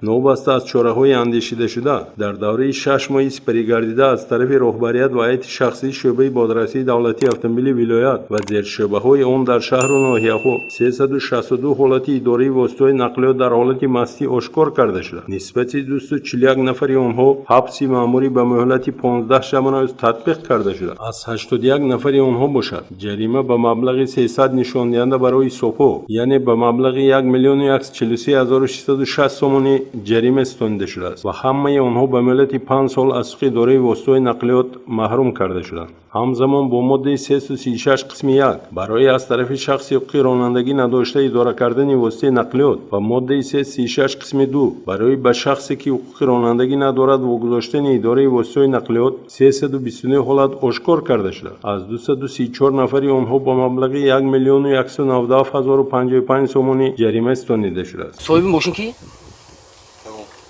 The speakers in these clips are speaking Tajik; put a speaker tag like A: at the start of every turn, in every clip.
A: Новобаста аз чораҳои андешидашуда, дар давраи 6 моҳи сипаригардида аз тарафи роҳбарият ва ҳайати шахсии шӯъбаи бозрасии давлатии автомобилии вилоят ва зершӯъбаҳои он дар шаҳру ноҳияҳо 362 ҳолати идораи воситаҳои нақлиёт дар ҳолати мастӣ ошкор карда шуда, нисбати 241 нафари онҳо ҳабси маъмурӣ ба муҳлати 15 шабонарӯз татбиқ карда шуда, аз 81 нафари онҳо бошад, ҷарима ба маблағи 300 нишондиҳанда барои ҳисобҳо, яъне ба маблағи 1 миллиону 143 660 сомонӣ ҷарима ситонида шудааст ва ҳамаи онҳо ба муҳлати 5 сол аз ҳуқуқи идораи воситаҳои нақлиёт маҳрум карда шуданд. Ҳамзамон, бо моддаи 336 қисми 1 барои аз тарафи шахси ҳуқуқи ронандагӣ надошта идора кардани воситаи нақлиёт ва моддаи 336 қисми 2 барои ба шахсе, ки ҳуқуқи ронандагӣ надорад, вогузоштани идораи воситаҳои нақлиёт 329 ҳолат ошкор карда шуда, аз 234 нафари онҳо ба маблағи 1 миллиону 197 055 сомонӣ ҷарима ситонида шудааст.
B: Соҳиби мошин ки?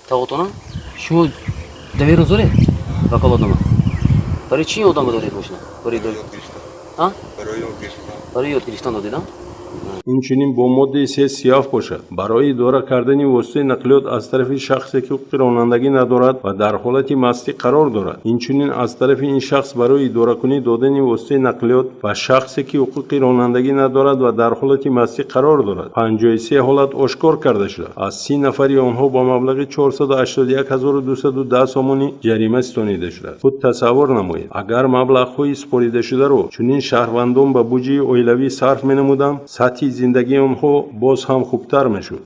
B: Тағотона? Шумо доверенность доред? Ваколатнома? Барои чӣ одама доред мошина? Барои А? Барои ёд гирифтан додед, а?
A: Инчунин, бо моддаи 337 бошад, барои идора кардани воситаи нақлиёт аз тарафи шахсе, ки ҳуқуқи ронандагӣ надорад ва дар ҳолати мастӣ қарор дорад, инчунин аз тарафи ин шахс барои идоракунӣ додани воситаи нақлиёт ба шахсе, ки ҳуқуқи ронандагӣ надорад ва дар ҳолати мастӣ қарор дорад, 53 ҳолат ошкор карда шуда, аз 30 нафари онҳо ба маблағи 481 210 сомонӣ ҷарима ситонида шудааст. Худ тасаввур намоед, агар маблағҳои супоридашударо чунин шаҳрвандон ба буҷаи оилавӣ сарф менамуданд, сатҳи зиндагии онҳо боз ҳам хубтар мешуд.